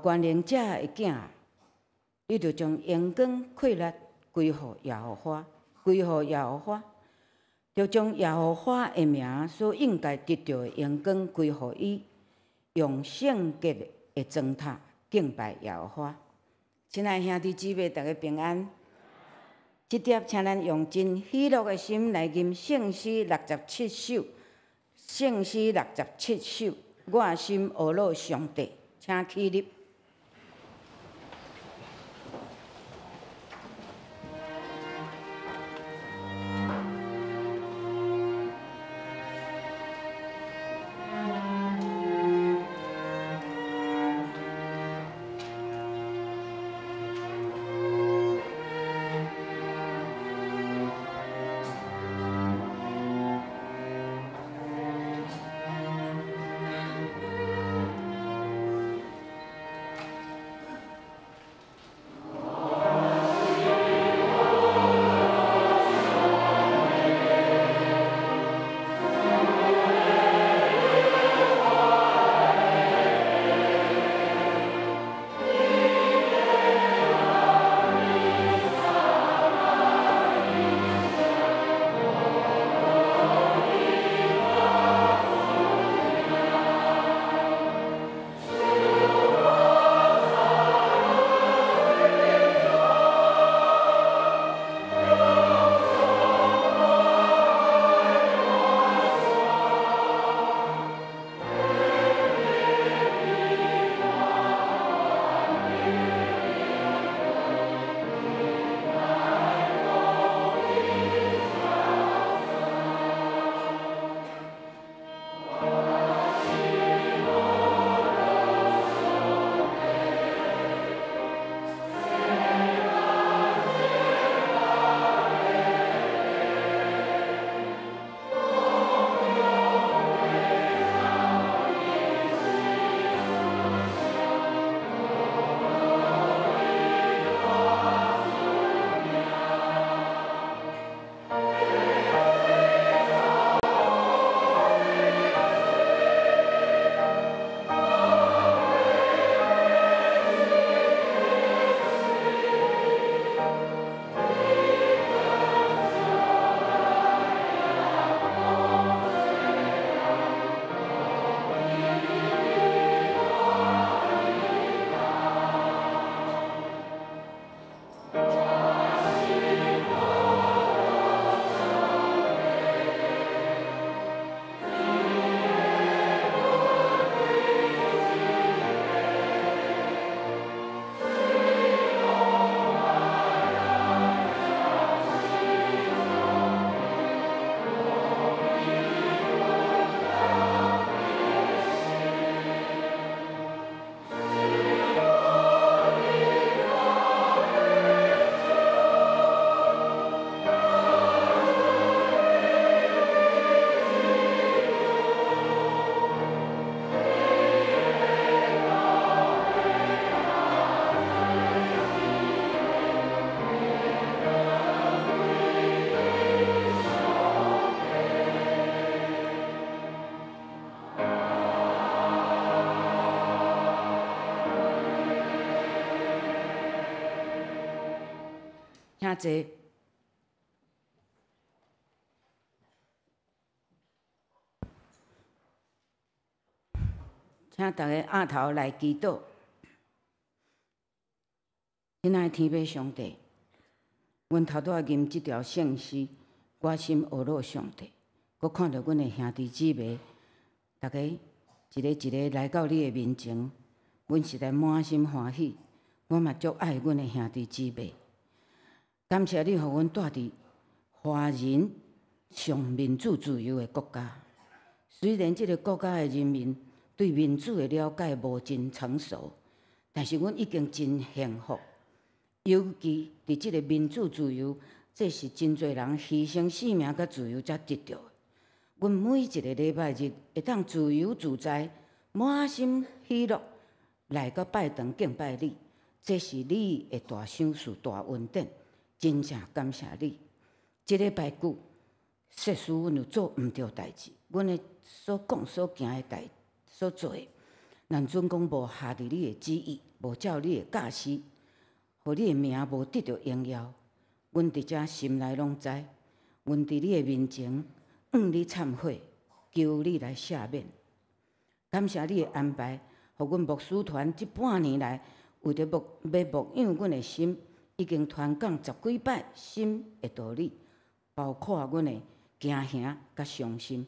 權能者的囝，你著將榮光氣力歸予耶和華，歸予耶和華，著將耶和華的名所應該得著的榮光歸予伊，用聖潔的裝塔敬拜耶和華。親愛兄弟姊妹，大家平安。這碟請咱用真喜樂的心來吟聖詩六十七首，聖詩六十七首，我心呵咾上帝，請起立。請坐。請大家額頭來祈禱。親愛的天父上帝，阮頭拄仔吟這條聖詩，我心呵咾上帝，閣看著阮的兄弟姊妹，大家一个一个來到你的面前，阮實在滿心歡喜。我嘛足愛阮的兄弟姊妹，感謝你，予阮蹛佇華人上民主自由的國家。雖然這个國家的人民對民主的了解無真成熟，但是阮已經真幸福。尤其佇這个民主自由，這是真濟人犧牲性命佮自由才得著的。阮每一个禮拜日會當自由自在、滿心喜樂來到拜堂敬拜你，這是你的大賞賜、大恩典，真正感謝你。這禮拜久，設使阮有做毋對代誌，阮的所講、所行的代、所做的，若準講無合佇你的旨意，無照你的教示，予你的名無得著榮耀。阮佇遮心內攏知，阮佇你的面前向你懺悔，求你來赦免。感謝你的安排，予阮牧師團這半年來，為著牧欲牧養阮的心，已經傳講十幾擺心的道理，包括阮的驚嚇佮傷心，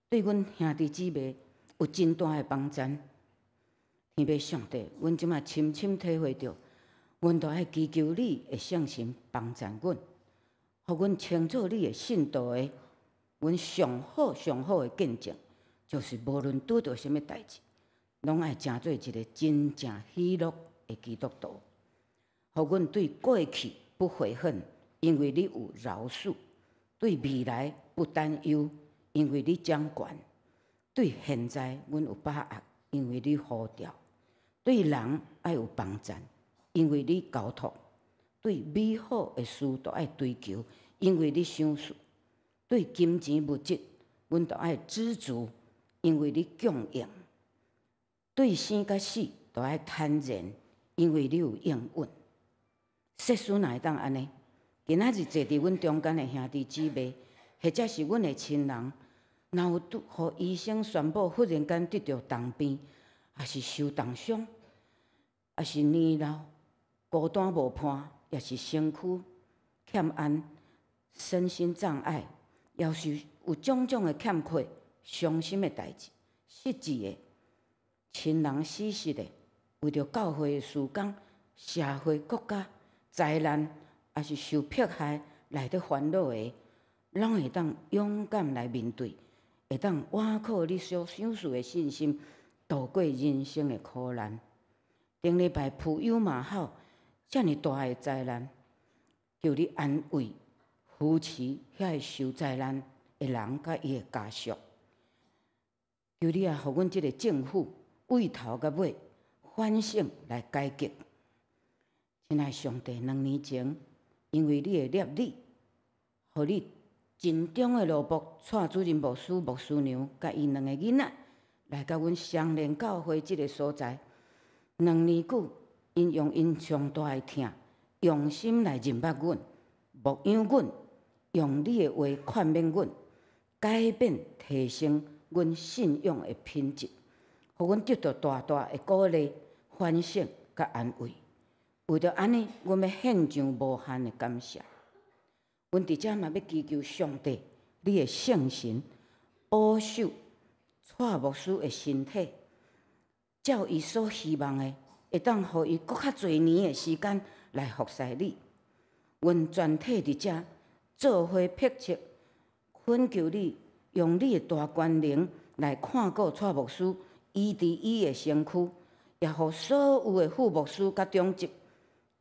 對阮兄弟姊妹有真大的幫贊。天父上帝，阮這馬深深體會著，阮都愛祈求你的聖神幫贊阮，予阮稱做你的信徒的，阮上好上好的見證，就是無論拄著啥物代誌，攏愛成做一个真正喜樂的基督徒。予阮對過去不悔恨，因為你有饒恕；對未來不擔憂，因為你掌權；對現在阮有把握，因為你呼召；對人愛有幫贊，因為你交託；對美好的事都愛追求，因為你賞賜；對金錢物質，阮都愛知足，因為你供應；對生佮死都愛坦然，因為你有應允。設使若會當按呢，今仔日坐佇阮中間的兄弟姊妹，或者是阮的親人，若有拄予醫生宣布忽然間得著重病，抑是受重傷，抑是年老、孤單無伴，抑是身軀欠安、身心障礙，抑是有種種的欠缺、傷心的代誌、失志的、親人死失的，為著教會的事工、社會、國家災難，抑是受迫害來得煩惱的，攏會當勇敢來面對，會當倚靠你所賞賜的信心，度過人生的苦難。頂禮拜普悠瑪號遮爾大的災難，求你安慰、扶持遐个受災難的人佮伊的家屬。求你啊，予阮這个政府對頭到尾反省來改革。親愛上帝，2年前，因為你的立你，予你盡忠的奴僕蔡主任牧師、牧師娘，佮𪜶兩个囡仔來到阮雙連教會這个所在。2年久，𪜶用𪜶上大的疼，用心來認捌阮，牧養阮，用你的話勸勉阮，改變提升阮信仰的品質，予阮得著大大的鼓勵、反省佮安慰。為著按呢，阮欲獻上無限的感謝。阮佇遮嘛欲祈求上帝，你的聖神保守蔡牧師的身體，照伊所希望的，會當予伊閣較濟年的時間來服侍你。阮全體佇遮做伙迫切懇求你，用你的大權能來看顧蔡牧師，醫治伊的身軀，也予所有的副牧師佮長執，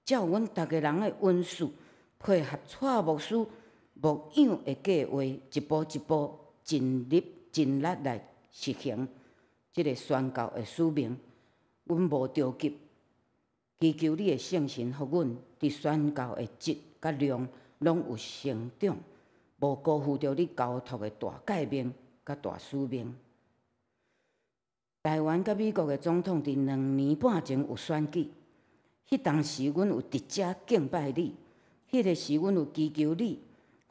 照阮逐个人的恩賜，配合蔡牧師牧養的計劃，一步一步盡力盡力來實行這个宣教的使命。阮無著急，祈求你的聖神，予阮佇宣教的質佮量攏有成長，無辜負著你交託的大誡命佮大使命。台灣佮美國的總統佇2年半前有選舉，彼當時阮有佇遮敬拜你，彼个時阮有祈求你，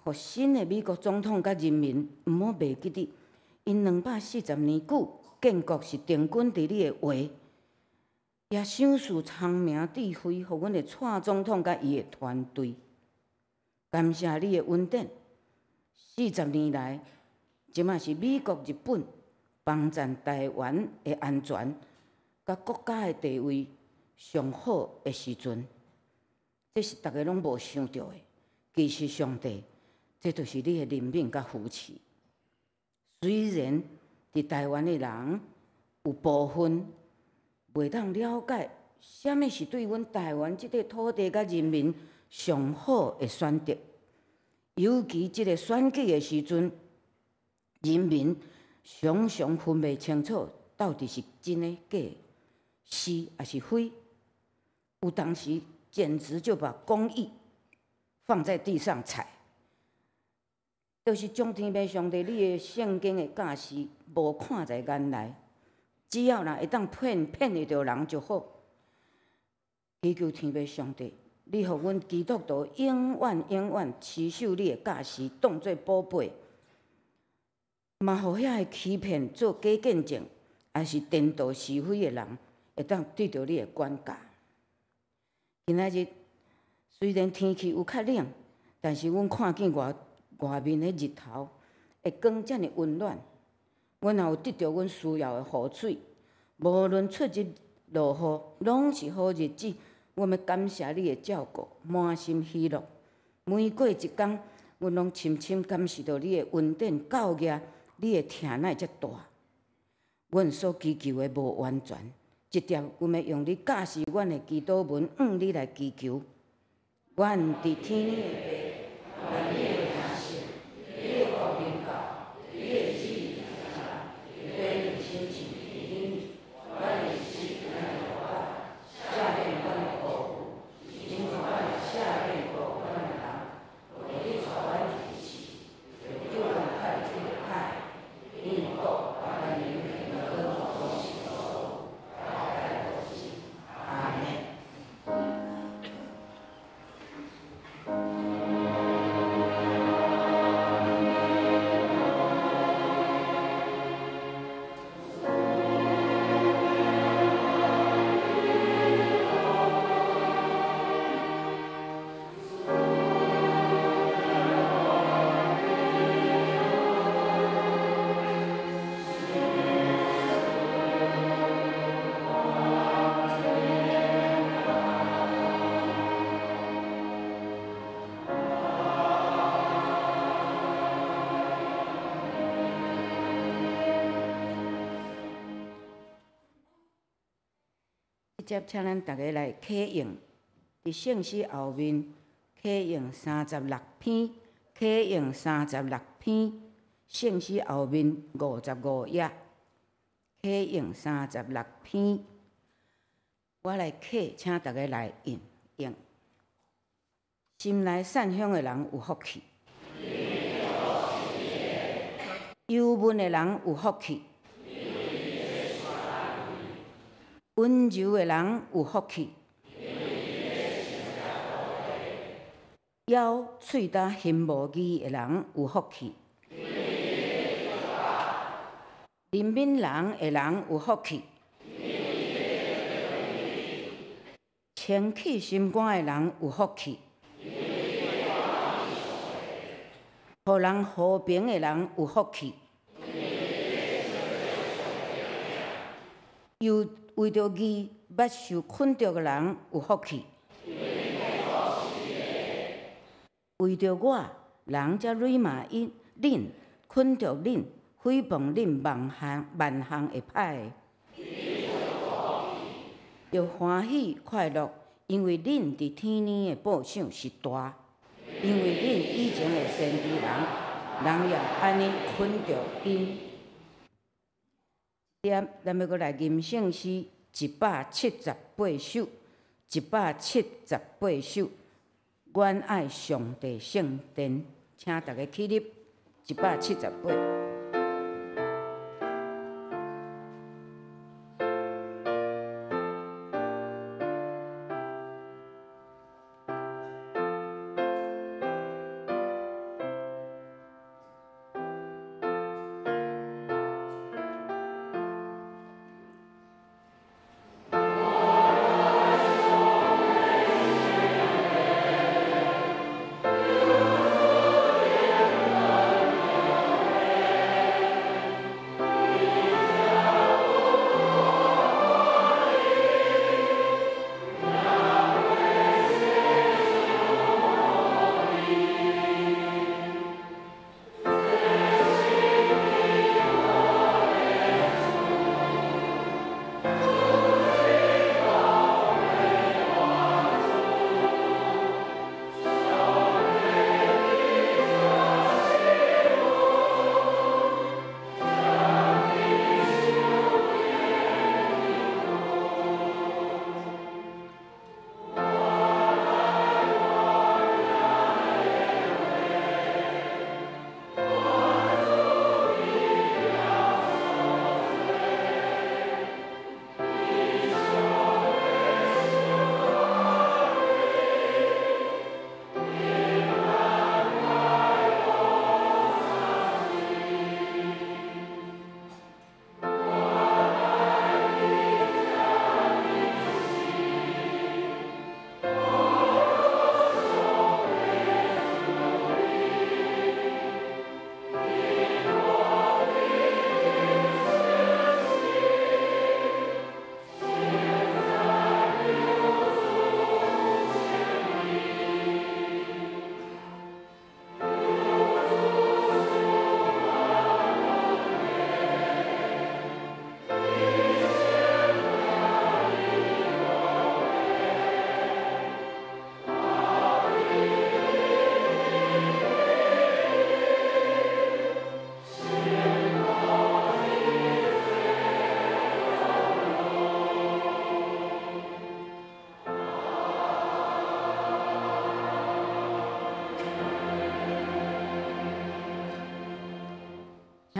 予新的美國總統佮人民毋好袂記得，𪜶240年久建國是定根佇你的話，也賞賜聰明智慧，予阮的蔡總統佮伊的團隊。感謝你的恩典，40年來，這馬是美國、日本幫贊台灣的安全，佮國家的地位上好的時陣，這是逐个攏無想著的。其實上帝，這就是你的憐憫佮扶持。雖然佇台灣的人有部分袂當了解，啥物是對阮台灣這塊土地佮人民上好的選擇，尤其這个選舉的時陣，人民常常分袂清楚到底是真的假的，是抑是非。有當時簡直就把公義放在地上踩，就是將天父上帝你的聖經的教示無看在眼內，只要若會當騙騙會著人就好。祈求天父上帝，你予阮基督徒永遠永遠持守你的教示，當做寶貝，嘛予遐个欺騙做假見證，抑是顛倒是非的人，會當得著你的管教。今仔日雖然天氣有較冷，但是阮看見外外面的日頭的光遮爾溫暖，阮也有得著阮需要的雨水。無論出入落雨，攏是好日子。阮欲感謝你的照顧，滿心喜樂。每過一工，阮攏深深感受著你的恩典教育，你的疼愛遮大。阮所祈求的無完全，這點阮欲用你教示阮的祈禱文，向你來祈求。阮佇天的父，願你的名聖，你的國臨到，你的旨意行，便親像佇頂，阮的食咱予阮，赦免阮的過誤，親像阮赦免過阮的人，無你帶阮入試，救阮脫離這個歹，因國權能榮光攏是阿們。接請咱逐家來啟用，佇聖詩後面啟用三十六篇，啟用三十六篇，聖詩後面55頁，啟用三十六篇，我來啟，請逐家來應用。心內善向的人有福氣，憂悶的人有福氣。溫柔的人有福氣，枵喙焦行無義的人有福氣，憐憫人的人有福氣，清氣心肝的人有福氣，予人和平的人有福氣，又為著義捌受捆著的人有福氣，為著我人才辱罵𪜶，捆著恁，誹謗恁萬項萬項會歹的，著歡喜快樂，因為恁佇天裡的報賞是大，因為恁以前的先知人，人也按呢捆著𪜶。點，咱欲閣來吟聖詩178首，178首。阮愛上帝聖殿，請大家起立，178。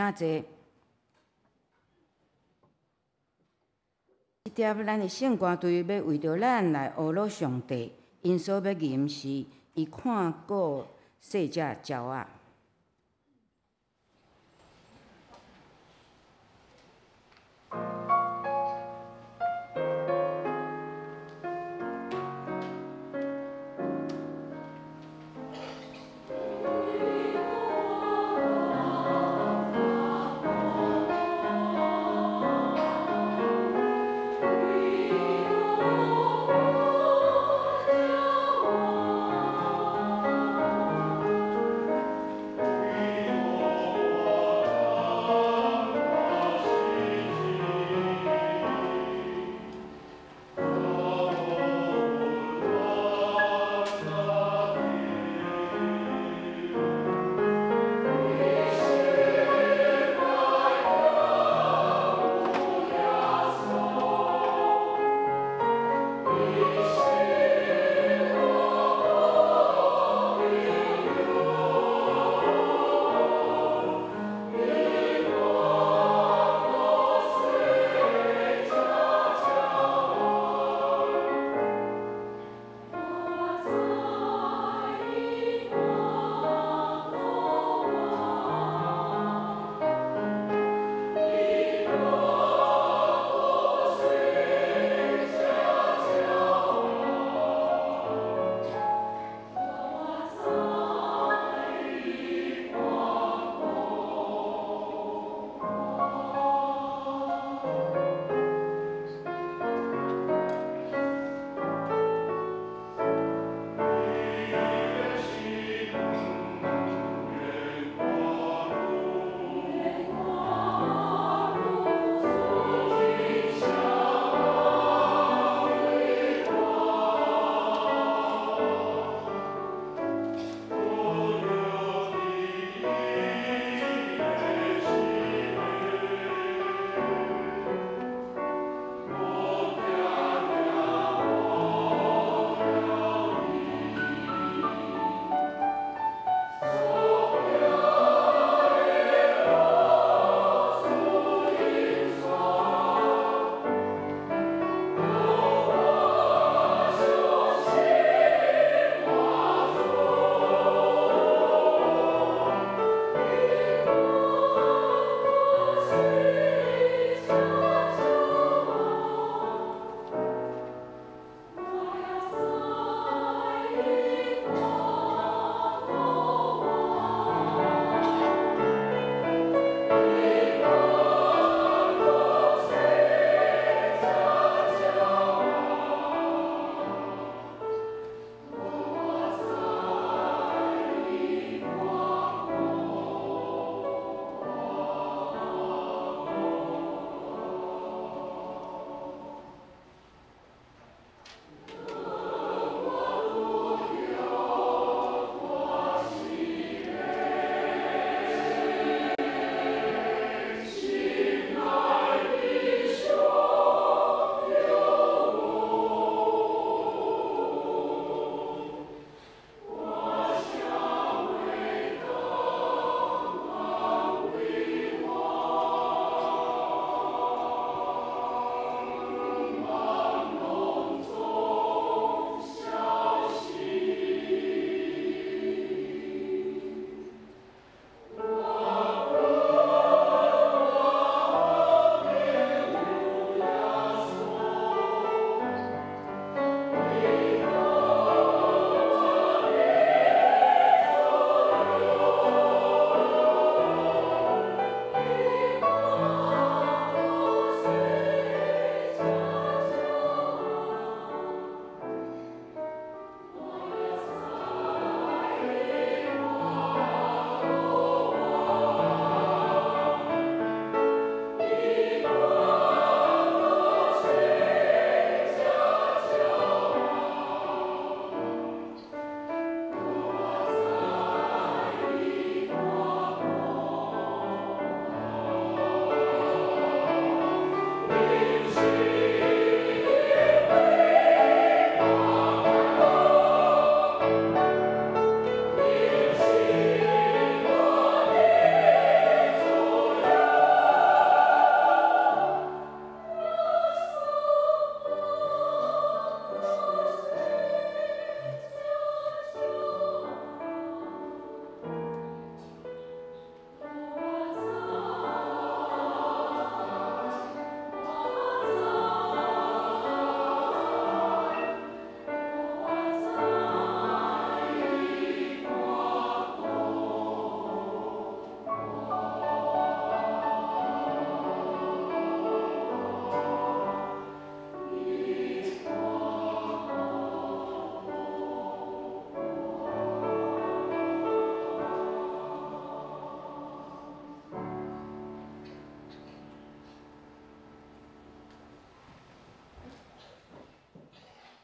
請坐。這帖咱的聖歌隊欲為著咱來呵咾上帝，𪜶所欲吟是伊看顧細隻鳥仔。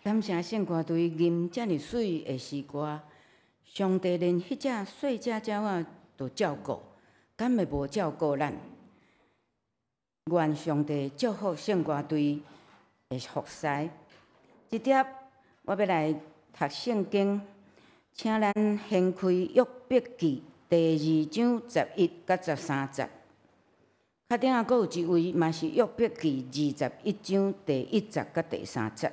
感謝聖歌隊吟遮爾媠的詩歌，上帝連彼隻細隻鳥仔都照顧，敢會無照顧咱？願上帝祝福聖歌隊的服侍。這碟我欲來讀聖經，請咱掀開約伯記第二章11佮13節。較頂仔閣有一位，嘛是約伯記21章第1節佮第3節。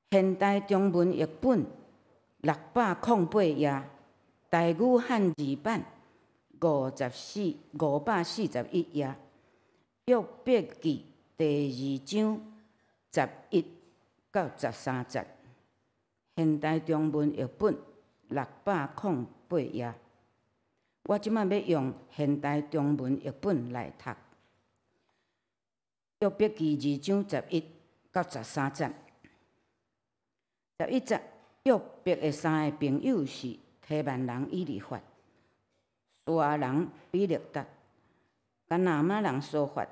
現代中文譯本608頁，台語漢字版541頁。約伯記第二章11到13節，現代中文譯本608頁。我這擺欲用現代中文譯本來讀。約伯記二章11到13節。11節，約伯的三个朋友是提幔人以利法、書亞人比勒達、佮拿瑪人瑣法。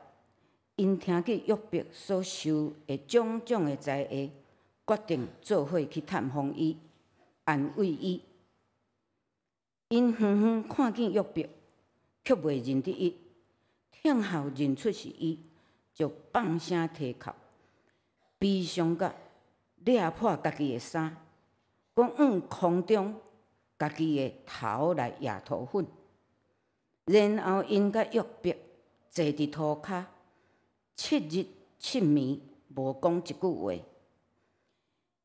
𪜶聽見約伯所受的種種的災禍，決定做伙去探訪伊，安慰伊。𪜶遠遠看見約伯，卻袂認得伊，聽候認出是伊，就放聲啼哭，悲傷甲掠破家己的衫，閣向空中家己的頭來壓塗粉。然後𪜶佮約伯坐佇塗跤，7日7暝無講一句話，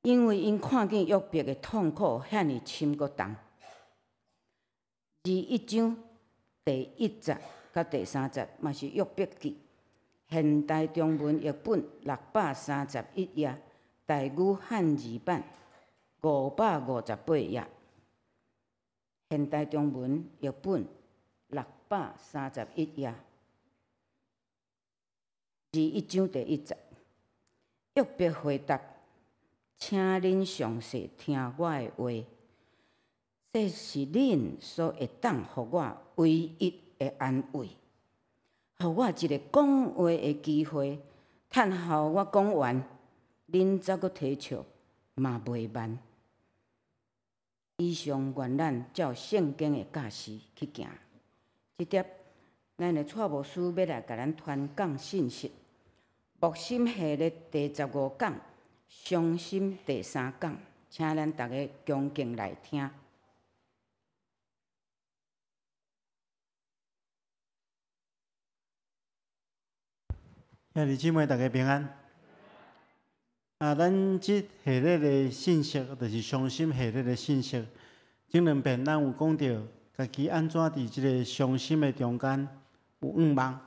因為𪜶看見約伯的痛苦遐爾深閣重。21章第1節佮第3節嘛是約伯記，現代中文譯本631頁，台語漢字版558頁。現代中文譯本631頁，21章第1節，約伯回答：請恁詳細聽我的話，這是恁所會當予我唯一的安慰，予我一个講話的機會。趁候我講完，恁再閣提笑嘛袂慢。以上願咱照聖經的教示去行。這碟咱的蔡牧師欲來共咱傳講信息，牧心系列第15講，傷心第三講，請咱逐家恭敬來聽。兄弟姊妹，大家平安。啊，咱這系列的信息，就是傷心系列的信息。前兩遍咱有講著，家己按怎佇這个傷心的中間有向望，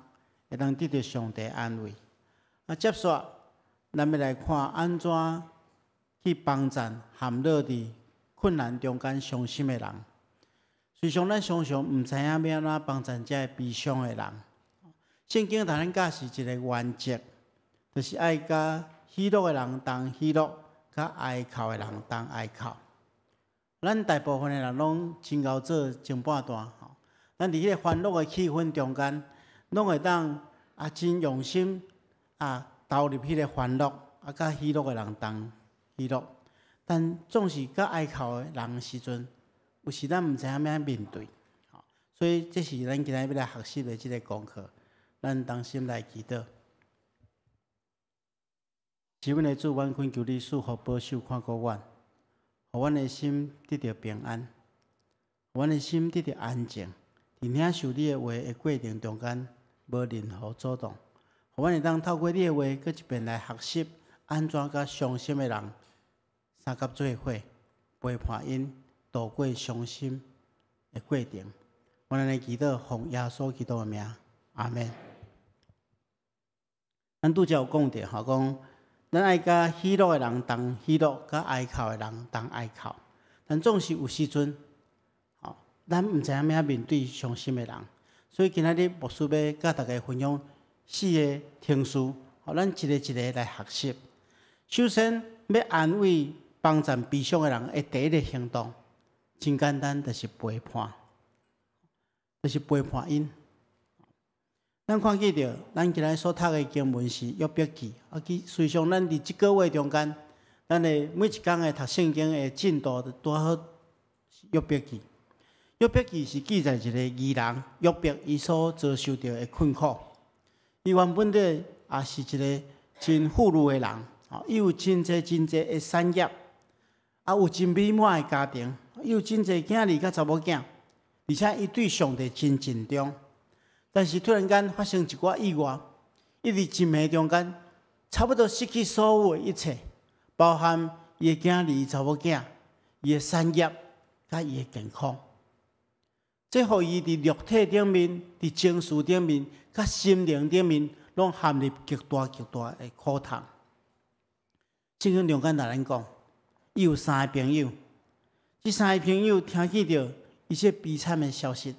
會當得著上帝安慰。啊，接續咱欲來看按怎去幫贊陷落佇困難中間傷心的人。時常咱常常毋知影欲按怎幫贊這个悲傷的人。聖經共咱教示一个原則，就是愛佮喜樂的人同喜樂，佮哀哭的人同哀哭。咱大部分的人攏真𠢕做前半段，吼。咱佇彼个歡樂的氣氛中間，攏會當啊真用心啊投入彼个歡樂，啊佮喜樂的人同喜樂。但總是佮哀哭的人的時陣，有時咱毋知影欲按怎面對，吼。所以這是咱今仔日欲來學習的這个功課。咱同心來祈禱。是阮的主，阮懇求你賜福保守看顧阮，予阮的心得著平安，予阮的心得著安靜。佇領受你的話的過程中間，無任何阻擋，予阮會當透過你的話，閣一遍來學習按怎佮傷心的人相佮做伙，陪伴𪜶度過傷心的過程。阮按呢祈禱，奉耶穌基督的名，阿們。咱拄才有講著吼，講咱愛佮喜樂的人同喜樂，佮哀哭的人同哀哭。但總是有時陣，吼，咱毋知影欲按怎面對傷心的人。所以今仔日牧師欲佮大家分享四个程序，予咱一个一个來學習。首先，欲安慰、幫贊悲傷的人的第一个行動，真簡單，就是陪伴，就是陪伴𪜶。咱看見著，咱今仔所讀的經文是約伯記，啊，其實際上咱佇這個月中間，咱的每一工的讀聖經的進度，就拄好約伯記。約伯記是記載一个義人約伯伊所遭受著的困苦。伊原本底也是一个真富裕的人，伊有真濟真濟的產業，也有真美滿的家庭，伊有真濟囝兒佮查某囝，而且伊對上帝真盡忠。但是突然間發生一寡意外，伊佇一暝中間，差不多失去所有的一切，包含伊的囝兒、查某囝、伊的產業、佮伊的健康。這予伊佇肉體頂面、佇情緒頂面、佮心靈頂面，攏陷入極大極大的苦痛。聖經中間來咱講，伊有三个朋友，這三个朋友聽見著伊這悲慘的消息，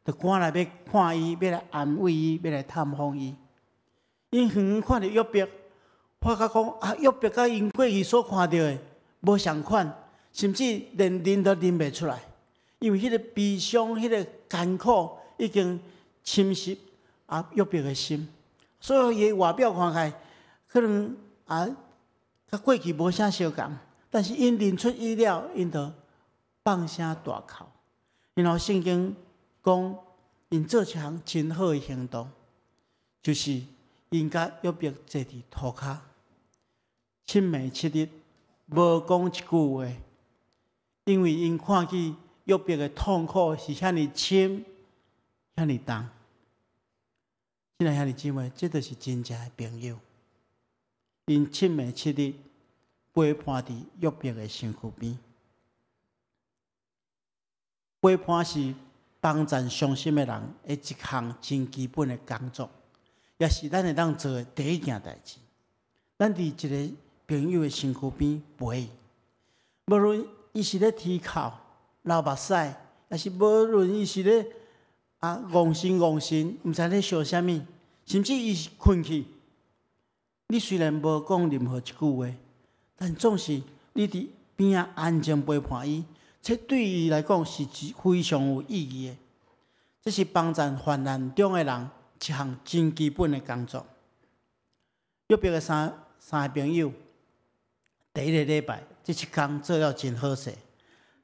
就趕來欲看伊，欲來安慰伊，欲來探訪伊。𪜶遠遠看著約伯，發覺講啊，約伯佮𪜶過去所看著的無仝款，甚至連認都認袂出來，因為彼个悲傷、彼个艱苦已經侵蝕啊約伯的心，所以伊外表看起來可能啊，佮過去無啥相仝，但是𪜶認出伊了，𪜶就放聲大哭。然後聖經講，𪜶做一項真好的行動，就是𪜶佮約伯坐佇塗跤，七暝七日無講一句話，因為𪜶看見約伯的痛苦是遐爾深、遐爾重。親愛兄弟姊妹，這就是真正的朋友。𪜶七暝七日陪伴佇約伯的身軀邊，陪伴是幫贊傷心的人的一項真基本的工作，也是咱會當做的第一件代誌。咱佇一個朋友的身軀邊陪伊，無論伊是咧啼哭、流目屎，抑是無論伊是咧啊戇神戇神，毋知咧想啥物，甚至伊是睏去。你雖然無講任何一句話，但總是你佇邊仔安靜陪伴伊，這對伊來講是非常有意義的。這是幫贊患難中的人一項真基本的工作。約伯的三个朋友，第一个禮拜這七工做了真好勢，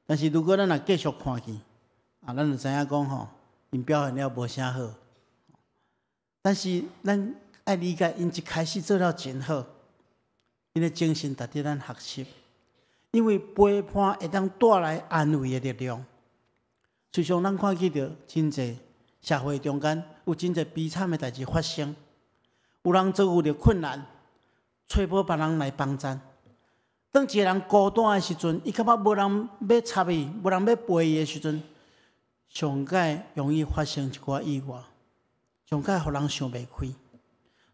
但是如果咱若繼續看去，啊，咱就知影講吼，𪜶表現了無啥好。但是咱愛理解，𪜶一開始做了真好，𪜶的精神值得咱學習，因為陪伴會當帶來安慰的力量。事實上，咱看見著真濟社會中間有真濟悲慘的代誌發生，有人遭遇著困難，揣無別人來幫贊。當一个人孤單的時陣，伊感覺無人欲插伊，無人欲陪伊的時陣，上蓋容易發生一寡意外，上蓋予人想袂開。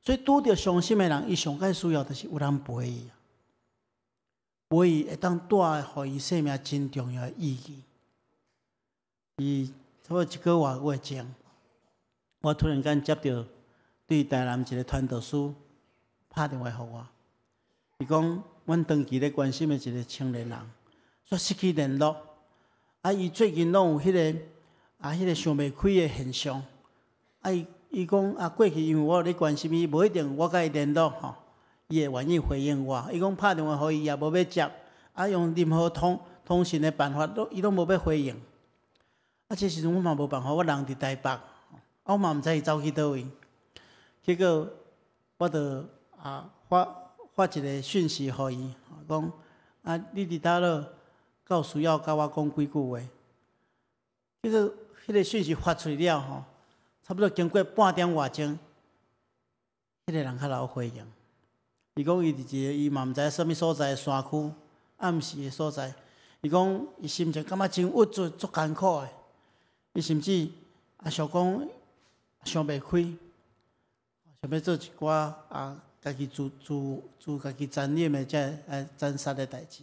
所以拄著傷心的人，伊上蓋需要就是有人陪伊，陪伊會當帶予伊生命真重要的意義。伊差不多一個外月前，我突然間接著對台南一个傳道師拍電話予我，伊講阮長期咧關心的一个青年人，煞失去聯絡，啊，伊最近攏有彼個想袂開的現象，啊，伊講啊，過去因為我有咧關心伊，無一定我佮伊聯絡吼，伊會願意回應我。伊講拍電話予伊也無欲接，啊，用任何通訊的辦法，攏伊攏無欲回應。啊，這時陣我嘛無辦法，我人佇台北，啊，我嘛毋知伊走去佗位。結果我就啊發一个訊息予伊，講啊，你佇佗落，敢有需要佮我講幾句話？結果彼个訊息發出去了吼，差不多經過半點外鐘，彼个人較來回應。伊講伊佇一个伊嘛毋知啥物所在的山區，暗時的所在。伊講伊心情感覺真鬱卒、足艱苦的。伊甚至也想講想袂開，想欲做一寡啊，家己自家己殘忍的這殘殺的代誌。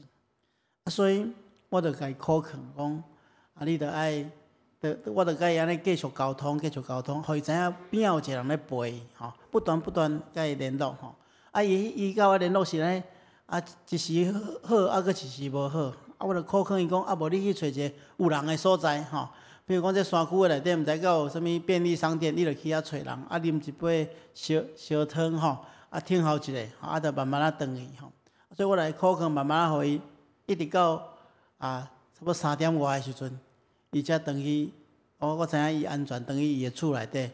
啊，所以我就共伊苦勸講，啊，你著愛，我就共伊按呢繼續溝通，繼續溝通，予伊知影邊仔有一個人咧陪伊，吼，不斷不斷共伊聯絡，吼。啊，伊佮我聯絡時呢，啊，一時好，啊，閣一時無好。啊，我就苦勸伊講，啊，無你去揣一個有人的所在，吼。比如講，這山區的內底，毋知敢有啥物便利商店，你就去遐揣人，啊，啉一杯燒燒湯，吼，啊，聽候一下，啊，就慢慢仔轉去，吼。所以我來苦勸，慢慢予伊，一直到差不多3點外的時陣，伊才轉去。我知影伊安全轉去伊的厝內底，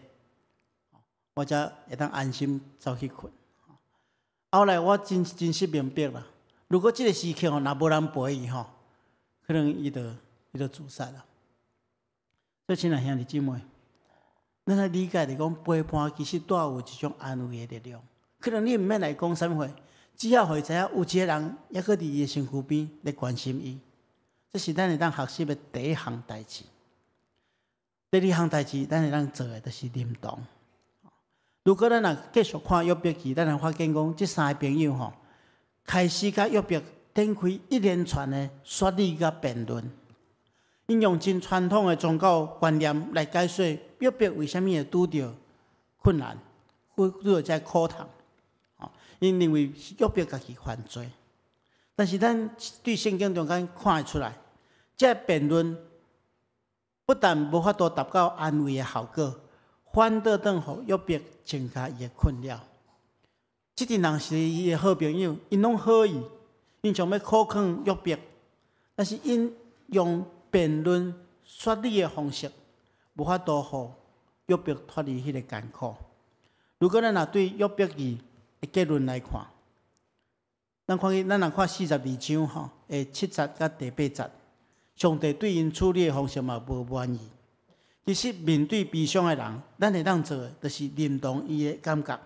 我才會當安心走去睏。後來我真真實明白啦，如果這个時刻吼，若無人陪伊吼，可能伊就自殺啦。所以親愛兄弟姊妹，咱愛理解著講，陪伴其實帶有一種安慰的力量。可能你毋免來講啥物話，只要予伊知影有一个人猶閣佇伊的身軀邊咧關心伊，這是咱會當學習的第一項代誌。第二項代誌，咱會當做的就是認同。如果咱若繼續看約伯記，咱會發現講，這三个朋友吼，開始佮約伯展開一連串的說理佮辯論，𪜶用真傳統的宗教觀念來解說約伯為啥物會拄著困難，拄著這苦痛。𪜶認為是約伯家己犯罪，但是咱對聖經中間看會出來，這辯論不但無法度達到安慰的效果，反倒轉予約伯增加伊的困擾。這陣人是伊的好朋友，𪜶攏好意，𪜶想欲苦勸約伯，但是𪜶用辯論說理的方式，無法度予約伯脫離彼个艱苦。如果咱若對約伯記的結論來看，咱看見咱若看42章吼，的7節佮第8節，上帝對𪜶處理的方式嘛無滿意。其實面對悲傷的人，咱會當做的，就是認同伊的感覺。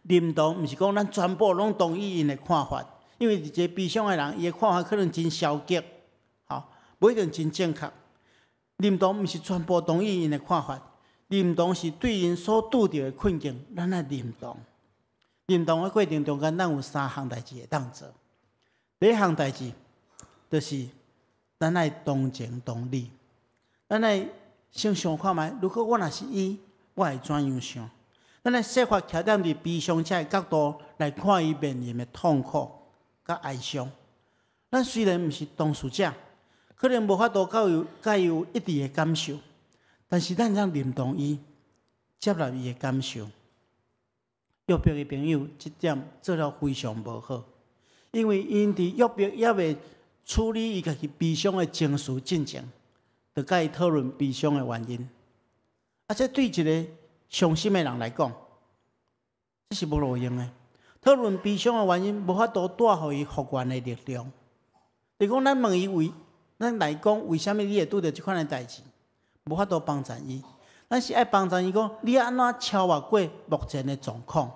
認同毋是講咱全部攏同意𪜶的看法，因為一个悲傷的人，伊的看法可能真消極，吼，無一定真正確。認同毋是全部同意𪜶的看法，認同是對𪜶所拄著的困境，咱愛認同。認同的過程中間，咱有三項代誌會當做。第一項代誌，就是咱愛同情同理，咱愛先想看覓，如果我若是伊，我會怎樣想？咱愛設法徛踮佇悲傷者的角度來看伊面臨的痛苦佮哀傷。咱雖然毋是當事者，可能無法度佮伊有一致的感受，但是咱會當認同伊，接納伊的感受。約伯的朋友這點做了非常無好，因為𪜶佇約伯猶未處理伊家己悲傷的情緒進前，就佮伊討論悲傷的原因。啊，這對一个傷心的人來講，這是無路用的。討論悲傷的原因，無法度帶予伊復原的力量。就講咱問伊為，咱來講為啥物你會拄著這款的代誌，無法度幫助伊。咱是愛幫助伊講，你按怎超越過目前的狀況，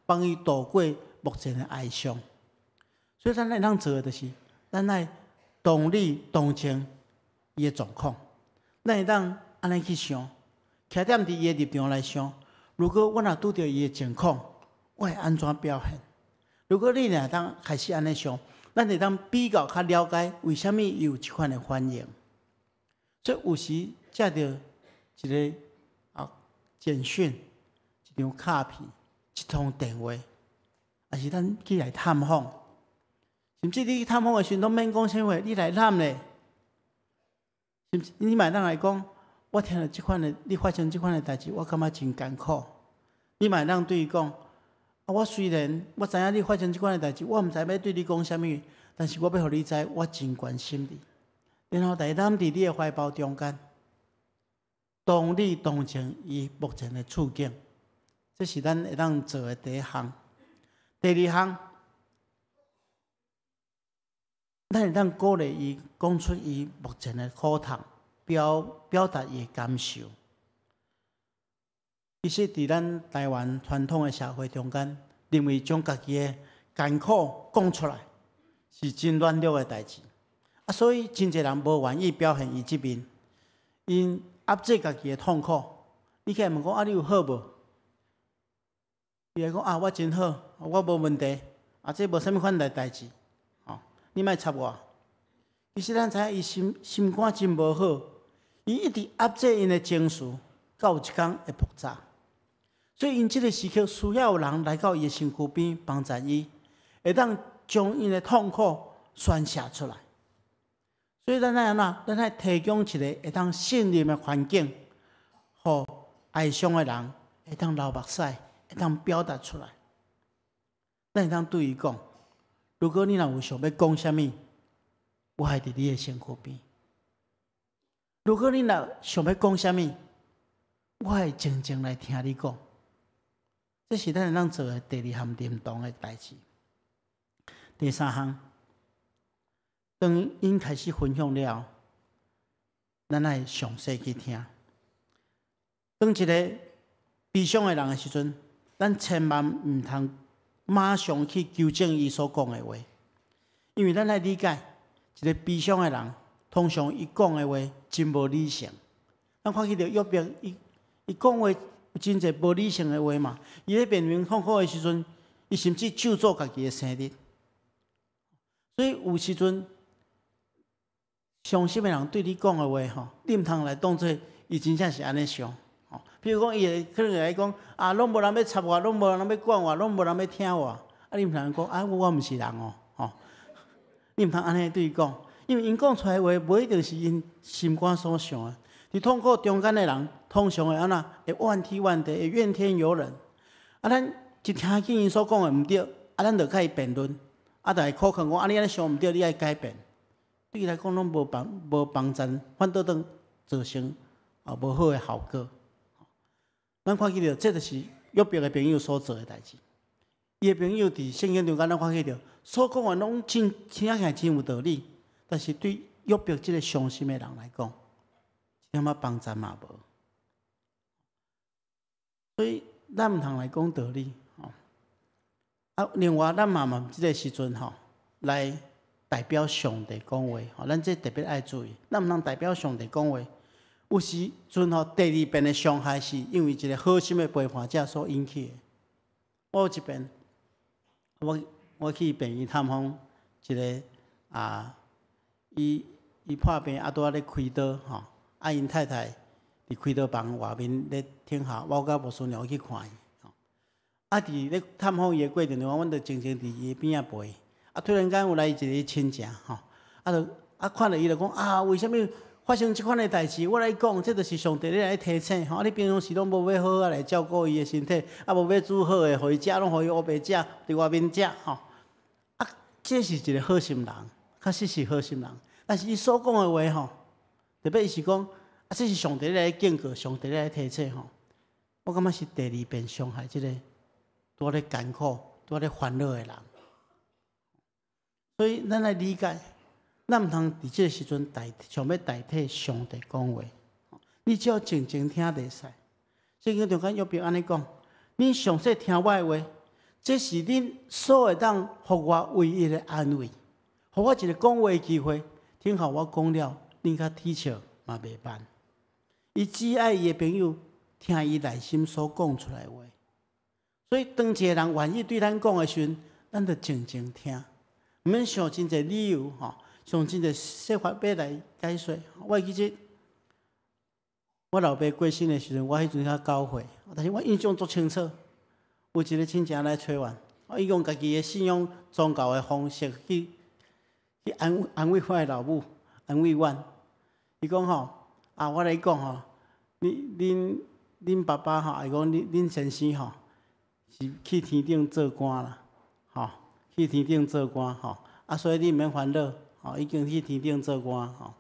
幫伊度過目前的哀傷。所以咱會當做的就是，咱愛同理同情伊的狀況，咱會當按呢去想，徛踮佇伊的立場來想，如果我若拄著伊的情況，我會按怎表現？如果你若當開始按呢想，咱會當比較較了解為啥物伊有這款的反應。所以有時藉著一个簡訊、一張卡片、一通電話，抑是咱去來探訪，甚至你去探訪的時陣，攏免講啥話，你來攬咧，甚至你嘛會當來講，我聽著這款的，你發生這款的代誌，我感覺真艱苦。你嘛會當對伊講，啊，我雖然我知影你發生這款的代誌，我毋知欲對你講啥物，但是我欲予你知，我真關心你。然後來攬佇你的懷抱中間，同理同情伊目前的處境，這是咱會當做的第一項。第二項，咱會當鼓勵伊講出伊目前的苦痛，表達伊的感受。其實，佇咱台灣傳統的社會中間，認為將家己的艱苦講出來是真軟弱的代誌。啊，所以真濟人無願意表現伊這面，𪜶壓制家己的痛苦。你去問講啊，你有好無？伊會講啊，我真好，我無問題，啊，這無啥物款的代誌，吼，你莫插我。其實咱知影伊心肝真無好，伊一直壓制𪜶的情緒，到有一工會爆炸。所以𪜶這个時刻需要有人來到伊的身軀邊幫助伊，會當將𪜶的痛苦宣洩出來。所以咱愛按怎？咱愛提供一个會當信任的環境，予哀傷的人會當流目屎，會當表達出來。咱會當對伊講：如果你若有想欲講啥物，我會佇你的身軀邊。如果你若想欲講啥物，我會靜靜來聽你講。這是咱會當做的第二項認同的代誌。第三項，當𪜶開始分享了，咱愛詳細去聽。當一個悲傷的人的時陣，咱千萬毋通馬上去糾正伊所講的話，因為咱愛理解，一個悲傷的人，通常伊講的話真無理性。咱看見著約伯，伊伊講話有真濟無理性的話嘛。伊咧面臨痛苦的時陣，伊甚至咒詛家己的生日。所以有時陣，傷心的人對你講的話吼，你毋通來當做伊真正是按呢想。吼，比如講，伊會可能會來講啊，攏無人欲插我，攏無人欲管我，攏無人欲聽我。啊，你毋通講啊，我毋是人哦，吼！你毋通按呢對伊講，因為𪜶講出來的話，無一定是𪜶心肝所想的。佇痛苦中間的人，通常會按怎？會怨天怨地，會怨天尤人。啊，咱一聽見𪜶所講的毋對，啊，咱就共伊辯論，啊，就會苦勸講，啊，你按呢想毋對，你愛改變。對伊來講，攏無幫無幫贊，反倒轉造成啊無好的效果。咱看見著，這就是約伯的朋友所做的代誌。伊的朋友佇聖經中間，咱看見著所講的攏真聽起來真有道理，但是對約伯這個傷心的人來講，一點仔幫贊嘛無。所以咱毋通來講道理，吼。啊，另外咱嘛嘛這個時陣吼，來代表上帝講話，吼，咱這特別愛注意，咱毋通代表上帝講話。有時陣吼，第二遍的傷害是因為一個好心的陪伴者所引起的。我有一遍，我我去病院探訪一個啊，伊伊破病啊，拄仔咧開刀吼，啊，𪜶太太佇開刀房外面咧等候，我佮牧師娘去看伊。啊，佇咧探訪伊的過程中，阮就靜靜佇伊邊仔陪。啊，突然間有來一個親情吼，啊，就啊看著伊就講啊，為啥物發生這款的代誌？我來講，這就是上帝咧來提醒吼。啊，你平常時攏無欲好好來照顧伊的身體，啊，無欲煮好的，予伊食，攏予伊烏白食，佇外面食吼。啊，這是一個好心人，確實是好心人。但是伊所講的話吼，特別伊是講啊，這是上帝咧來警告，上帝咧來提醒吼。我感覺是第二遍傷害這個拄咧艱苦、拄咧煩惱的人。所以咱來理解，咱毋通佇這個時陣代想欲代替上帝講話。你只要靜靜聽就會使。聖經中間約伯按呢講：恁詳細聽我的話，這是恁所會當予我唯一的安慰，予我一個講話的機會。聽候我講了，恁較啼笑嘛袂慢。伊只愛伊的朋友聽伊內心所講出來的話。所以當一個人願意對咱講的時陣，咱就靜靜聽，毋免想真濟理由吼，想真濟說法欲來解說。我會記得我老爸過身的時陣，我彼陣才9歲，但是我印象足清楚。有一個親情來揣阮，伊用家己的信仰宗教的方式去去安安慰我的老母，安慰阮。伊講吼，啊，我來講吼，你恁恁爸爸吼，伊講恁恁先生吼，是去天頂做官啦，吼，去天頂做官吼，啊，所以你毋免煩惱，吼，已經去天頂做官吼。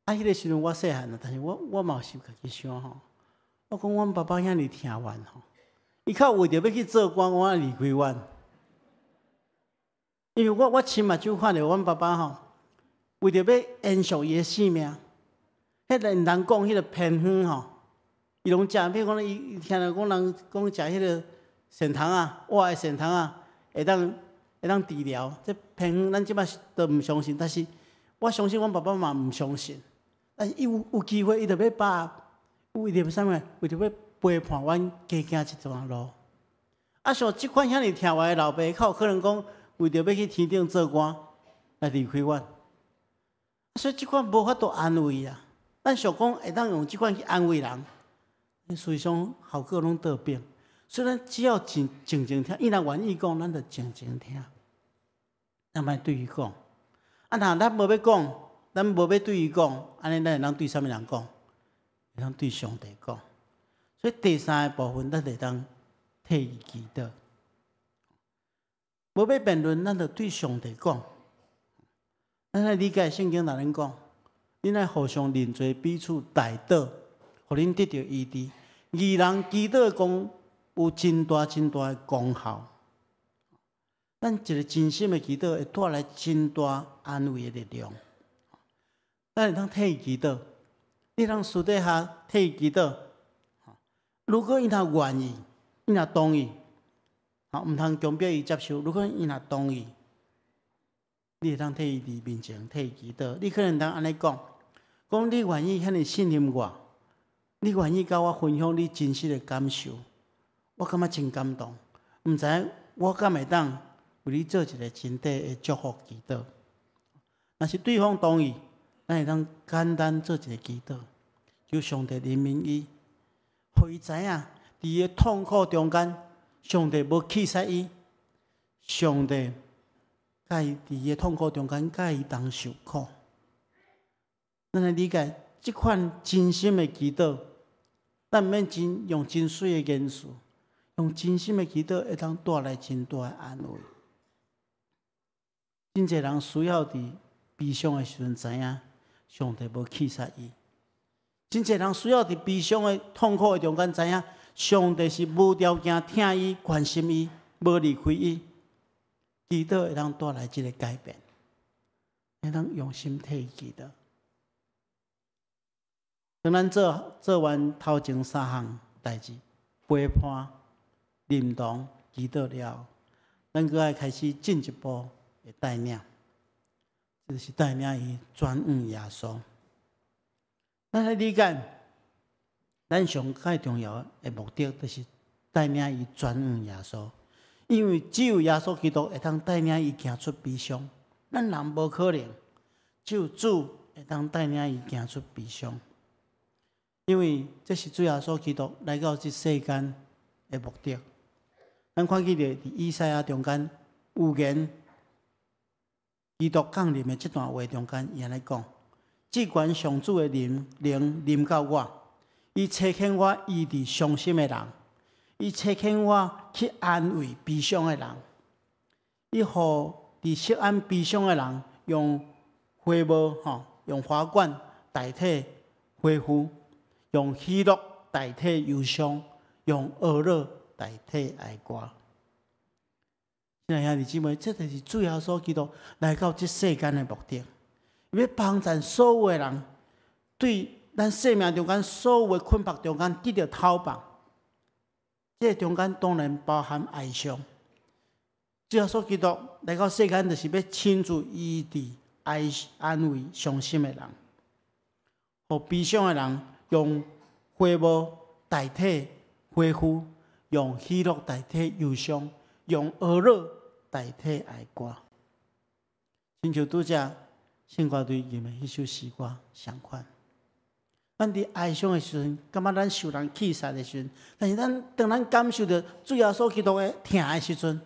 啊，彼個時陣我細漢啦，但是我我嘛是家己想吼，我講阮爸爸遐爾疼阮吼，伊較為著欲去做官，我離開阮。因為我我親目睭看著阮爸爸吼，為著欲延續伊的性命，彼個人講彼個偏方吼，伊攏食，比如講伊聽著講人講食彼個蟮蟲仔，活的蟮蟲仔，會當會當治療。這偏方咱這擺都毋相信，但是我相信阮爸爸嘛毋相信。但是伊有有機會，伊就欲把握，為著啥物？為著欲陪伴阮加行一段路。啊，像這款遐爾疼我的老爸，較有可能講為著欲去天頂做官來離開阮。所以這款無法度安慰啊。咱想講會當用這款去安慰人，事實上效果攏倒反。所以咱只要靜靜靜聽，伊若願意講，咱就靜靜聽。咱莫對伊講。啊，若咱無欲講，咱無欲對伊講，按呢咱會當對啥物人講？會當對上帝講。所以第三个部分，咱會當替伊祈禱。無欲辯論，咱就對上帝講。咱愛理解聖經哪能講？恁愛互相認罪，彼此代禱，予恁得著醫治。義人祈禱的功有真大真大的功效。咱一个真心的祈禱會帶來真大安慰的力量。咱會當替伊祈禱，你通私底下替伊祈禱。如果伊若願意，伊若同意，吼，毋通強迫伊接受。如果伊若同意，你會當替伊佇面前替伊祈禱。你可能通按呢講，講你願意遐爾信任我，你願意佮我分享你真實的感受，我感覺真感動。毋知影我敢會當為你做一个真短的祝福祈禱。若是對方同意，咱會當簡單做一个祈禱，求上帝憐憫伊，予伊知影，佇伊的痛苦中間，上帝無棄殺伊，上帝佮伊佇伊的痛苦中間，佮伊同受苦。咱來理解這款真心的祈禱，咱毋免真用真媠的言辭，用真心的祈禱，會當帶來真大的安慰。真濟人需要佇悲傷的時陣知影，上帝無棄殺伊。真濟人需要佇悲傷的痛苦的中間知影，上帝是無條件疼伊、關心伊，無離開伊。祈禱會當帶來這个改變，會當用心替伊祈禱。當咱做完頭前三項代誌，陪伴、認同、祈禱了，咱閣愛開始進一步的帶領，就是帶領伊轉向耶穌。咱來理解，咱上蓋重要的目的，就是帶領伊轉向耶穌，因為只有耶穌基督會當帶領伊行出悲傷，咱人無可能，只有主會當帶領伊行出悲傷。因為這是主耶穌基督來到這世間的目的。咱看見著佇以賽亞中間預言基督降臨的這段話中間，伊按呢講：至懸上主的靈臨到我，伊差遣我醫治傷心的人，伊差遣我去安慰悲傷的人，伊予佇錫安悲傷的人用花帽吼，用華冠代替花束，用喜樂代替憂傷，用歌樂代替哀歌。親愛兄弟姊妹，這就是主耶穌基督來到這世間的目的，欲幫助所有的人，對咱生命中間所有的困縛中間得著透放。這个中間當然包含哀傷。主耶穌基督來到世間，就是欲親自醫治、哀安慰傷心的人，予悲傷的人用花帽代替花束，用喜樂代替憂傷，用歌樂代替哀歌。親像拄才聖歌隊吟的彼首詩歌相款。咱佇哀傷的時陣，感覺咱受人棄殺的時陣，但是咱當咱感受著主耶穌基督的疼的時陣，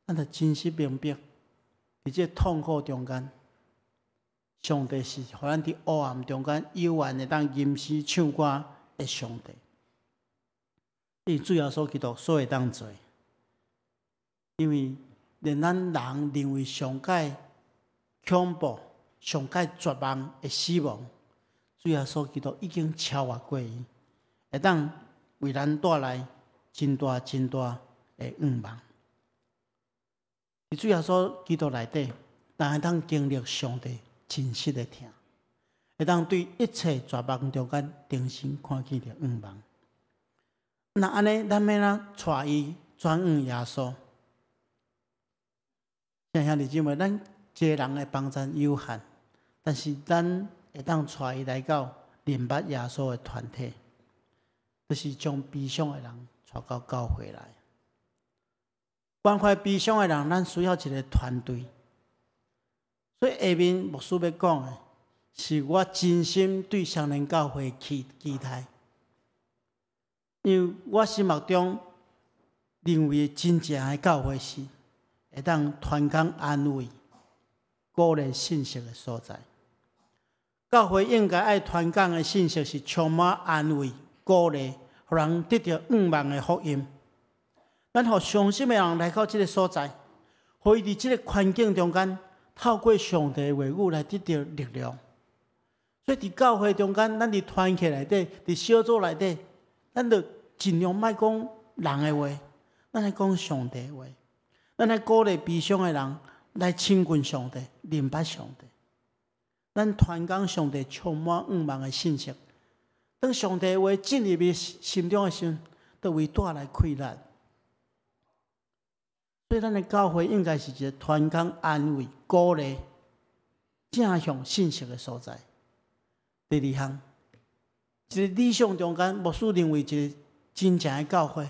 咱就真實明白，佇這个痛苦中間，上帝是予咱佇黑暗中間猶原會當吟詩唱歌的上帝。因為主耶穌基督所會當做，因為連咱人認為上蓋恐怖、上蓋絕望的死亡，主耶穌基督已經超越過伊，會當為咱帶來真大真大的盼望。佇主耶穌基督內底，咱會當經歷上帝真實的疼，會當對一切絕望中間重新看見著盼望。若按呢，咱欲按怎帶伊轉向耶穌？兄弟姊妹，咱一个人的幫助有限，但是咱會當帶伊來到認捌耶穌的團體，就是將悲傷的人帶到教會來。關懷悲傷的人，咱需要一个團隊。所以下面牧師欲講的，是我真心對雙連教會期待，因為我心目中認為真正的教會是會當傳講安慰、鼓勵信息的所在。教會應該愛傳講的信息是充滿安慰、鼓勵，予人得著盼望的福音。咱予傷心的人來到這个所在，予伊佇這个環境中間，透過上帝的話語來得著力量。所以佇教會中間，咱佇團契內底，佇小組內底，咱就盡量莫講人的話，咱來講上帝的話。咱來鼓勵悲傷的人來親近上帝，認捌上帝。咱傳講上帝充滿向望的信息。當上帝的話進入伊心中的時陣，就為帶來氣力。所以，咱的教會應該是一个傳講安慰、鼓勵、正向信息的所在。第二項，一个理想中間，牧師認為一个真正的教會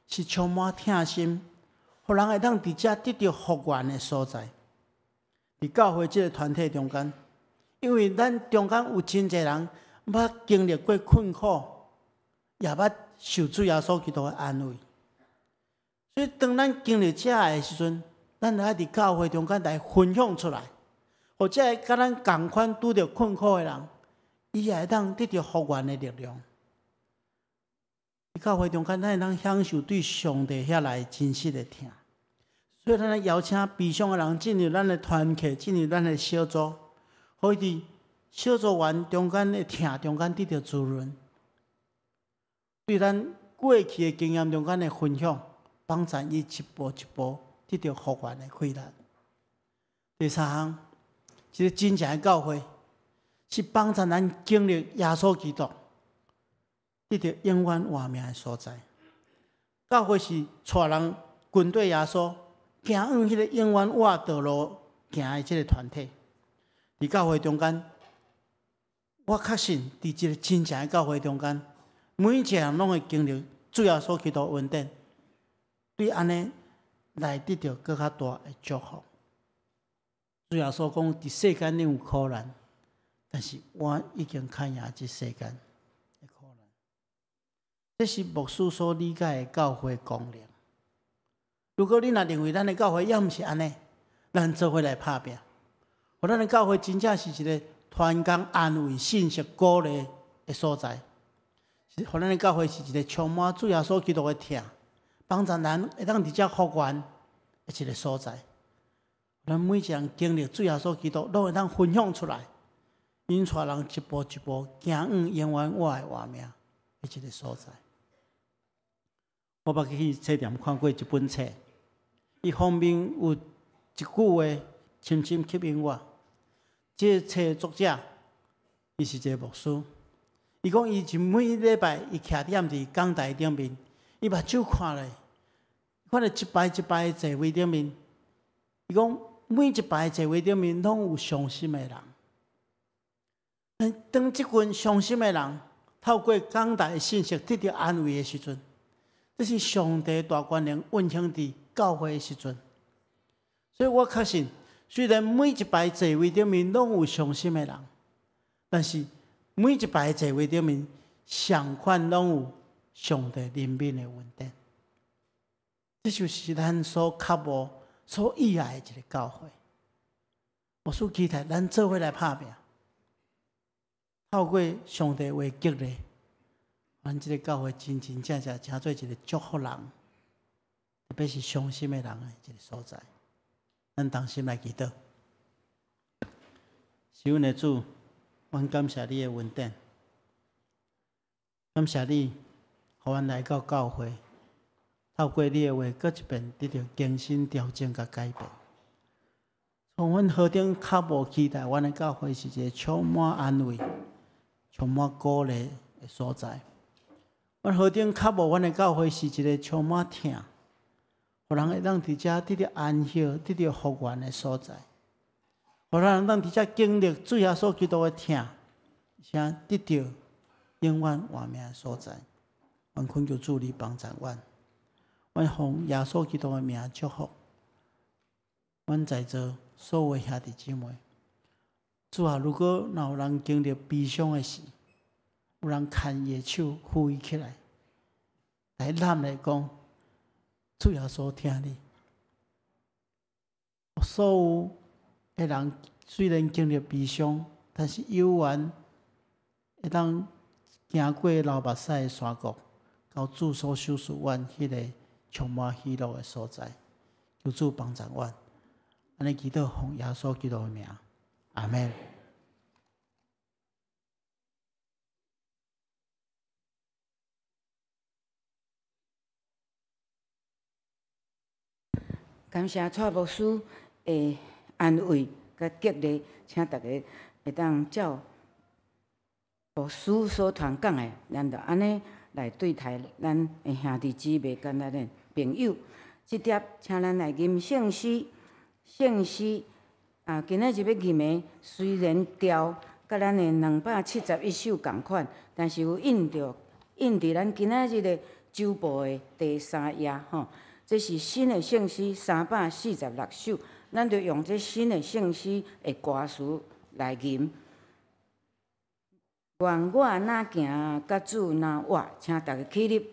是充滿疼心，予人會當佇遮得著復原的所在。佇教會這个團體中間，因為咱中間有真濟人捌經歷過困苦，也捌受主耶穌基督的安慰。所以，當咱經歷這个的時陣，咱愛佇教會中間來分享出來，予這个佮咱仝款拄著困苦的人，伊也會當得著復原的力量。佇教會中間，咱會當享受對上帝遐來真實的疼。所以，咱愛邀請悲傷的人進入咱的團契，進入咱的小組，予伊佇小組員中間的疼中間得著滋潤。對咱過去的經驗中間的分享，幫助伊一步一步得著復原的氣力。第三項，一个真正的教會是幫助咱經歷耶穌基督，得著永遠活命的所在。教會是帶人跟綴耶穌，行往彼个永遠活道路行的這个團體。佇教會中間，我確信佇這个真正的教會中間，每一个人攏會經歷主耶穌基督恩典，對按呢來得著閣較大的祝福。主耶穌講：佇世間恁有苦難，但是我已經較贏這世間的苦難。這是牧師所理解的教會功能。如果你若認為咱的教會猶毋是按呢，咱做伙來拍拚。予咱的教會真正是一个傳講安慰、信息、鼓勵的所在。予咱的教會是一个充滿主耶穌基督的疼，幫助咱會當佇遮復原的一个所在。咱每一个人經歷主耶穌基督，攏會當分享出來，引帶人一步一步行往永遠活的活命的一个所在。我捌去冊店看過一本冊，伊封面有一句話深深吸引我。這個冊作者，伊是一个牧師，伊講伊是每禮拜伊徛踮佇講台頂面，伊目睭看咧，看著一排一排的座位頂面，伊講每一排座位頂面攏有傷心的人。當這群傷心的人透過講台的信息得著安慰的時陣，這是上帝大權能運行佇教會的時陣。所以我確信，雖然每一排座位頂面攏有傷心的人，但是每一排座位頂面仝款攏有上帝憐憫的恩典。這就是咱所渴慕、所意愛的一个教會。牧師期待咱做伙來拍拚，透過上帝話激勵，咱這个教會真真正正成做一个祝福人，特別是傷心的人的一个所在。咱同心來祈禱。是阮的主，阮感謝你的恩典，感謝你，予阮來到教會，透過你的話，閣一遍得著更新、調整佮改變。從阮何等渴慕期待，阮的教會是一个充滿安慰、充滿鼓勵的所在。阮何等渴慕，阮的教會是一个充滿疼，予人會當佇遮得著安息、得著復原的所在。予人當佇遮經歷主耶穌基督的疼，而且得著永遠活命的所在。阮懇求主你幫助阮，阮奉耶穌基督的名祝福，阮在座所有兄弟姊妹。主啊，如果若有人經歷悲傷的事，有人牽伊的手扶伊起來，來攬來講，主耶穌疼你。所有的人雖然經歷悲傷，但是猶原會當行過流目屎的山谷，到主所賞賜阮彼个充滿喜樂的所在。求主幫助阮。按呢祈禱奉耶穌基督的名，阿門。感謝蔡牧師的安慰佮激勵，請大家會當照牧師所傳講的，咱就按呢來對待咱的兄弟姊妹佮咱的朋友。這帖，請咱來吟聖詩，聖詩啊，今仔日欲吟的雖然調佮咱的271首仝款，但是有印著印佇咱今仔日的周報的第三頁吼。這是新的聖詩346首，咱就用這新的聖詩的歌詞來吟。願我若行，佮主若活，請大家起立。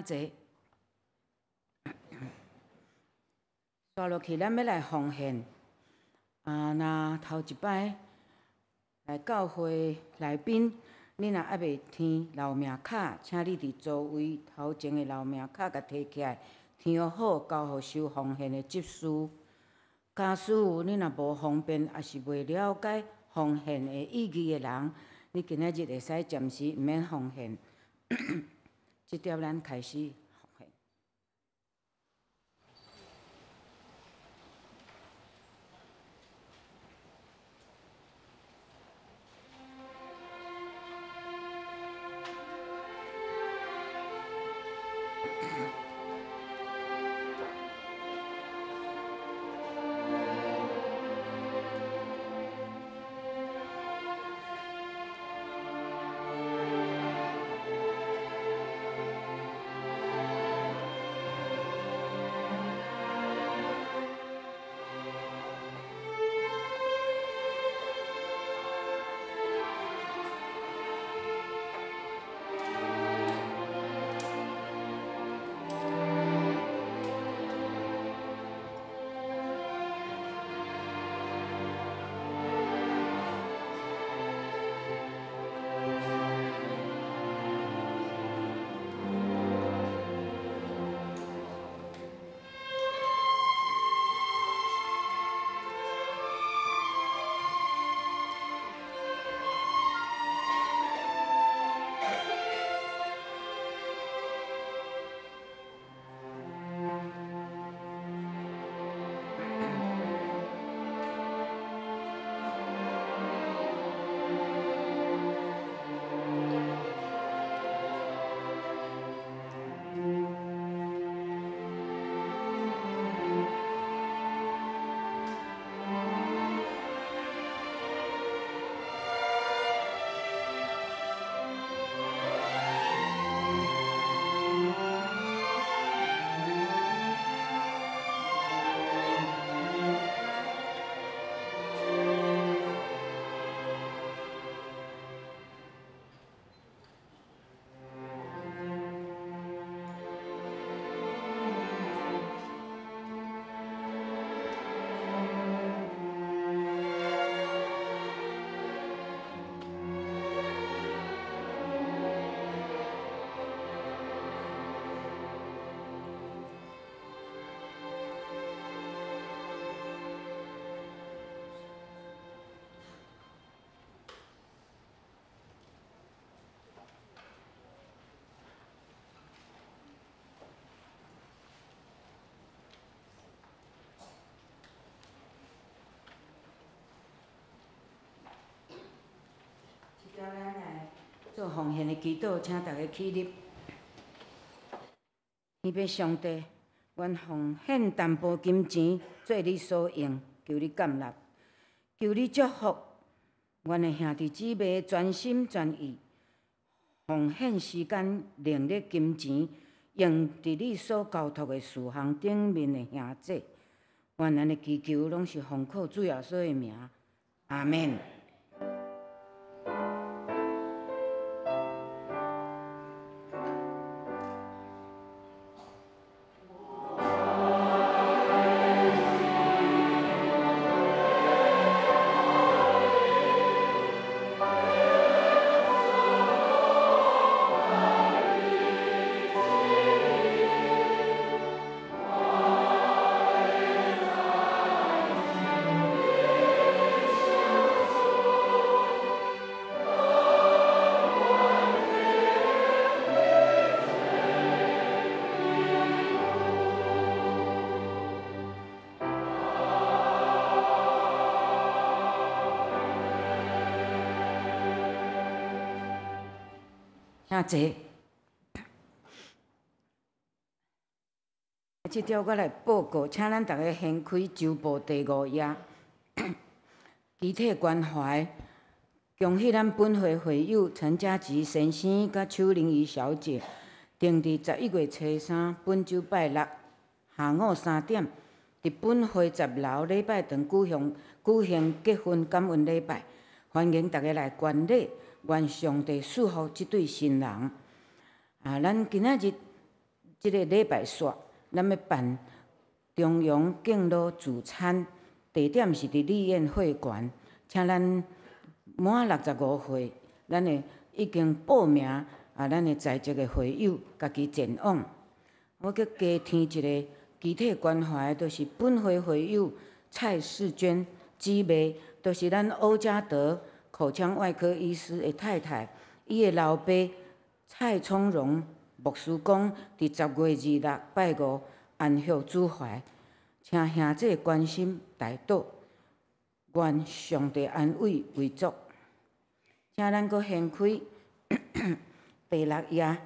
坐。煞落去，咱欲來奉獻。啊，若頭一擺來教會來賓，你若猶未填留名卡，請你佇座位頭前的留名卡共提起來，填好交予收奉獻的執事。假使你若無方便，抑是袂了解奉獻的意義的人，你今仔日會使暫時毋免奉獻。這帖咱開始奉獻。做奉獻的祈禱，請大家起立。天父上帝，願奉獻淡薄金錢做你所用，求你感納，求你祝福阮的兄弟姊妹全心全意奉獻時間、能力、金錢，用佇你所交託的事項頂面的兄弟。願咱的祈求攏是奉靠主耶穌的名，阿們。請坐。這條我來報告，請咱逐家掀開週報第五頁，肢體關懷，恭喜咱本會會友陳家吉先生佮邱玲儀小姐，定佇11月初三，本週拜六下午3點，佇本會10樓禮拜堂舉行結婚感恩禮拜，歡迎大家來觀禮。願上帝賜福這對新人。啊，咱今仔日這个禮拜煞，咱欲辦中陽敬老聚餐，地點是佇麗苑會館，請咱滿65歲，咱的已經報名啊，咱的在籍的會友家己前往。我閣加添一个肢體關懷，就是本會會友蔡世娟姊妹，就是咱歐家德口腔外科醫師的太太，伊的老爸蔡聰榮牧師講，佇10月26拜五安息主懷，請兄弟關心代禱，願上帝安慰遺族。請咱閣掀開第六頁，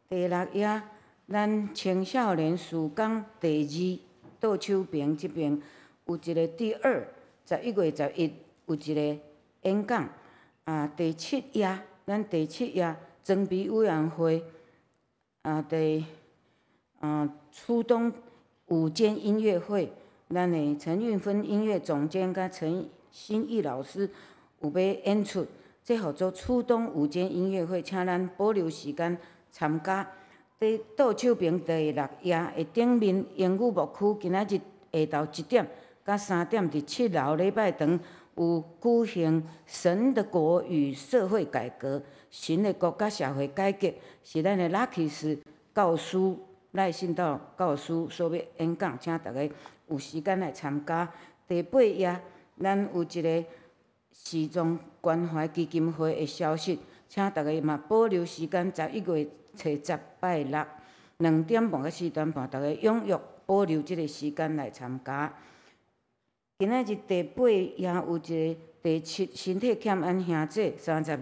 第六頁，咱青少年事工第二倒手邊這邊有一个第二，11月11有一个演講。啊，第七頁，咱第七頁裝備委員會，啊，第啊初冬午間音樂會，咱的陳韻芬音樂總監佮陳新義老師有欲演出，這號做初冬午間音樂會，請咱保留時間參加。佇倒手邊第六頁的頂面英語牧區，今仔日下晝1點到3點，佇7樓禮拜堂有舉行神的國與社會改革，神的國佮社會改革，是咱的拉基斯教師賴信道教師所欲演講，請大家有時間來參加。第八頁，咱有一个時裝關懷基金會的消息，請大家嘛保留時間，11月初十拜六2點半到4點半，大家踴躍保留這个時間來參加。今仔日第八頁有一个第七身體欠安兄弟32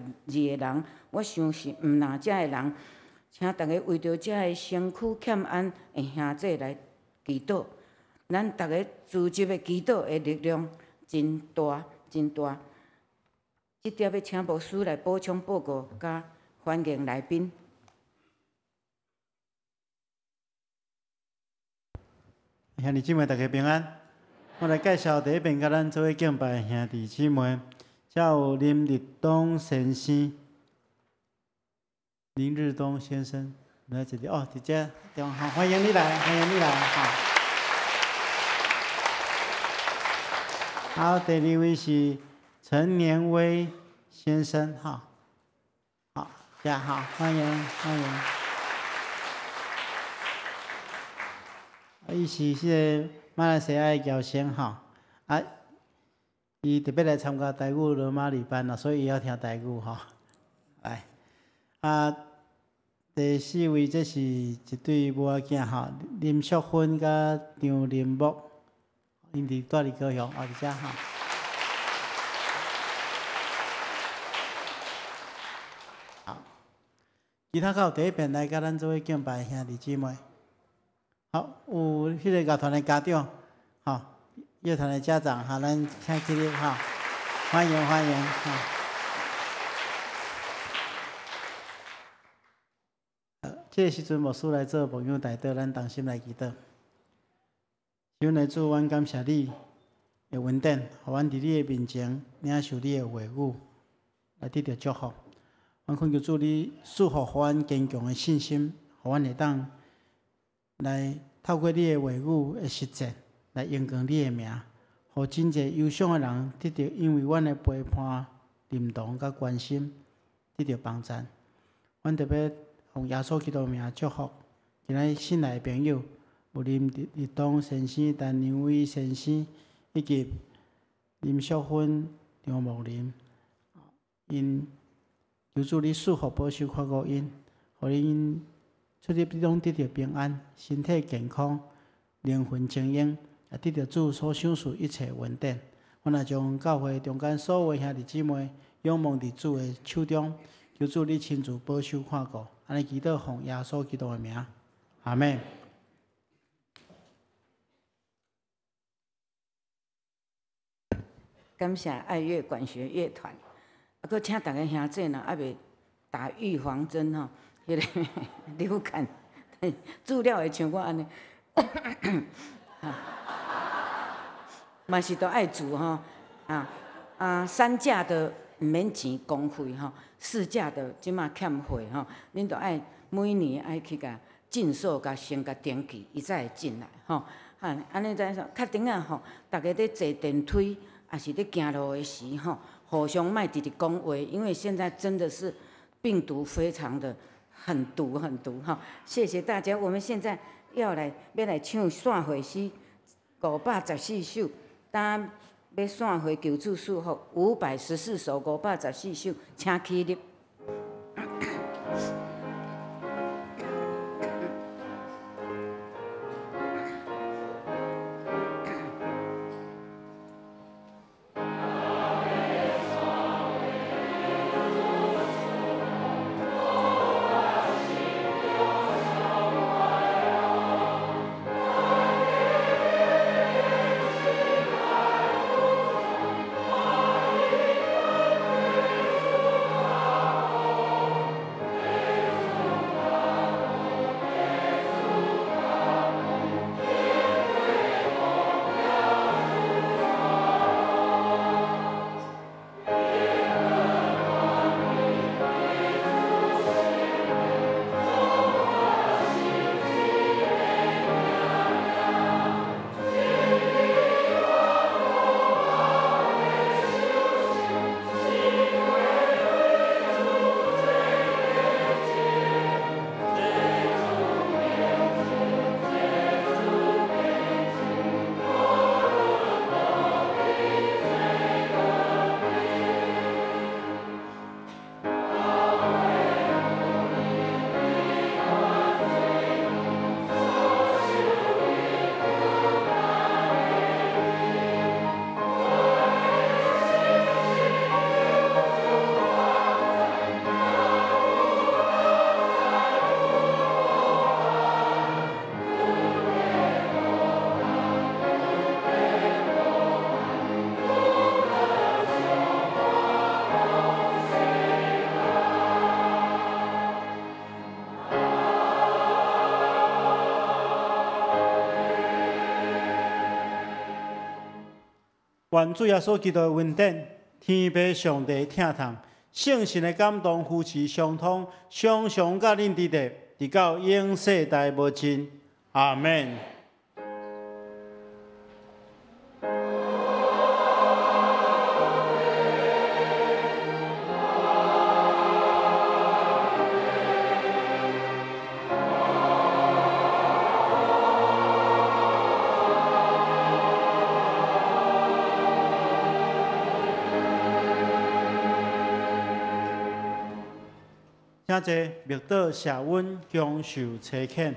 个人，我想是毋若遮的人，請大家為著遮个身軀欠安的兄弟來祈禱。咱逐家組織的祈禱的力量真大，真大。這碟欲請牧師來補充報告，佮歡迎來賓。兄弟姊妹，大家平安。我來介紹第一遍佮咱做伙敬拜的兄弟姊妹，遮有林日東先生，林日東先生，來這裡哦，佇遮，好，歡迎你來，歡迎你來，好。好，第二位是陳年威先生，哈，好，大家好，歡迎歡迎。伊是彼个馬來西亞的僑生，吼，啊，伊特別來參加台語羅馬禮班啦，所以伊曉聽台語，吼。來，啊，第四位這是一對母仔囝，吼，林淑芬佮張林木，𪜶佇住佇高雄，哦，佇遮吼。好，其他較有第一遍來佮咱做伙敬拜兄弟姊妹？好，有彼个樂團的家長，吼，樂團的家長，哈，咱請起立，哈，歡迎歡迎，哈。這个時陣牧師來做牧養代禱，咱同心來祈禱。阮的主，阮感謝你的恩典，予阮佇你的面前領受你的話語，來得著祝福。阮懇求主，你賜福予阮堅強的信心，予阮會當來透過你的話語的實踐，來榮光你的名，予真濟憂傷的人得著因為阮的陪伴、認同佮關心，得著幫贊。阮特別奉耶穌基督名祝福今仔日新來的朋友，有林立東先生、陳良偉先生，以及林淑芬、張木林，𪜶求主你賜福保守看顧𪜶，予𪜶出入攏得著平安，身體健康，靈魂精英，也得著主所賞賜一切恩典。阮也將教會中間所有兄弟姊妹仰望佇主的手中，求主你親自保守看顧。按呢祈禱奉耶穌基督的名，阿們。感謝愛樂管弦樂團，啊，閣請逐家兄姊若猶未打預防針吼，彼个流感，資料會像我按呢，嘛是都愛注吼，啊啊，三價的毋免錢公費吼，四價的這馬欠費吼，恁都愛每年愛去共診所共先共登記，伊才會進來吼。啊，按呢怎說？較頂仔吼，逐家佇坐電梯，抑是佇行路的時吼，互相莫直直講話，因為現在真的是病毒非常的很毒很毒哈。謝謝大家，我們現在欲來唱散會詩514首，當欲散會求主賜福514首514首，請起立。願主耶穌基督的恩典、天父上帝的疼痛、聖神的感動、扶持相通，常常佮恁佇咧，直到永世代無盡。阿們。請坐，默禱謝恩，享受差遣。